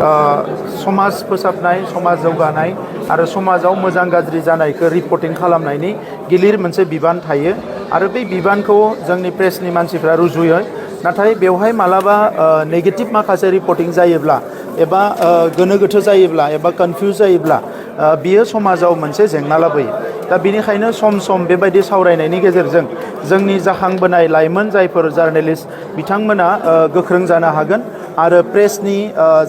समाज फोसाबनाय समाज जौगानाय आरो समाजाव मोजां गाज्रि जानायखौ रिपर्टिं खालामनायनि गिलिर मोनसे बिबान थायो आरो बे बिबानखौ जोंनि प्रेसनि मानसिफ्रा रुजुयो नाथाय बेवहाय मालाबा नेगेटिभ माखासे रिपर्टिं जायोब्ला एबा गोनो गोथो जायोब्ला एबा कनफ्यूज जायोब्ला बियो समाजाव मोनसे जेंना लाबोयो दा बिनिखायनो सम सम बेबायदि सावरायनायनि गेजेरजों जोंनि जाखांबोनाय लाइमोन जायफोर जार्नेलिस्ट बिथांमोना गोख्रों जानो हागोन आरो प्रेसनि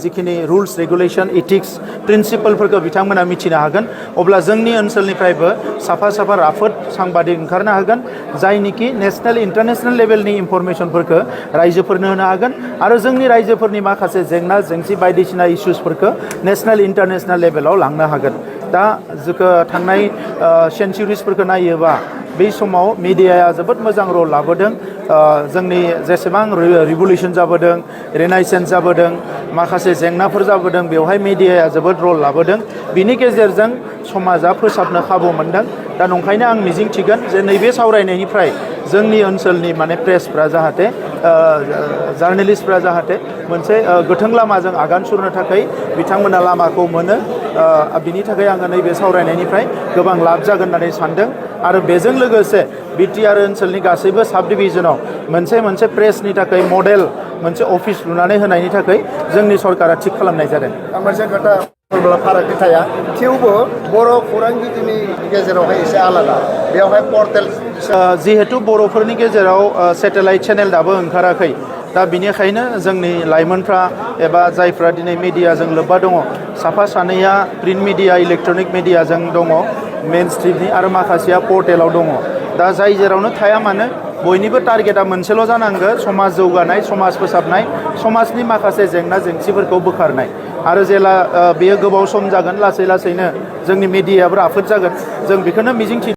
जिखिनि रुल्स रेगुलेशन इथिक्स प्रिन्सिपलफोरखौ बिथांमोना मिथिनो हागोन अब्ला जोंनि ओनसोलनिफ्रायबो साफा साफा राफोद सांबादिक ओंखारनो हागोन जायनिखि नेशनेल इन्टारनेशनेल लेभेलनि इनफरमेशनफोरखौ रायजोफोरनो होनो हागोन आरो जोंनि रायजोफोरनि माखासे जेंना जेंसि बायदिसिना इश्यूसफोरखौ नेशनेल इन्टारनेशनेल लेभेलाव लांनो हागोन दा जोङो थांनाय सेन्चुरिसफोरखौ नायोबा बै समाव मिडियाया जोबोद मोजां रल लाबोदों जोंनि जेसेबां रिभलिउसन जाबोदों रेनाइसेन्स जाबोदों माखासे जेंनाफोर जाबोदों बेवहाय मिडियाया जोबोद रल लाबोदों बिनि गेजेरजों समाजा फोसाबनो खाबु मोनदों दा नंखायनो आं मिजिंथिगोन जे नैबे सावरायनायनिफ्राय जोंनि ओनसोलनि माने प्रेसफ्रा जाहाथे जार्नेलिस्टफ्रा जाहाथे मोनसे गोथों लामाजों आगान सुरनो थाखाय बिथांमोना लामाखौ मोनो बिनि थाखाय आङो नैबे सावरायनायनिफ्राय गोबां लाब जागोन होननानै सानदों आरो बेजों लोगोसे बिटिआर ओनसोलनि गासैबो साब डिभिजनाव मोनसे प्रेसनि थाखाय मडेल मोनसे अफिस लुनानै होनायनि थाखाय जोंनि सरकारा थिग खालामनाय जादों मोनसे खोथा फारागथि थाया थेवबो बर' खौरांगिरिनि गेजेरावहाय एसे आलादा बेवहाय पर्टेल जिहेतु बर'फोरनि गेजेराव सेटेलाइट चेनेल दाबो ओंखाराखै दा बिनिखायनो जोंनि लाइमोनफ्रा एबा जायफ्रा दिनै मिडियाजों लोब्बा दङ साफा सानैया प्रिन्ट मिडिया इलेक्ट्रनिक मिडियाजों दङ मेन स्ट्रिमनि आरो माखासेया पर्टेलाव दङ दा जाय जेरावनो थाया मानो बयनिबो टारगेटआ मोनसेल' जानांगौ समाज जौगानाय समाज फोसाबनाय समाजनि माखासे जेंना जेंसिफोरखौ बोखारनाय आरो जेला बेयो गोबाव सम जागोन लासै लासैनो जोंनि मिडियायाबो राफोद जागोन जों बेखौनो मिजिंथियो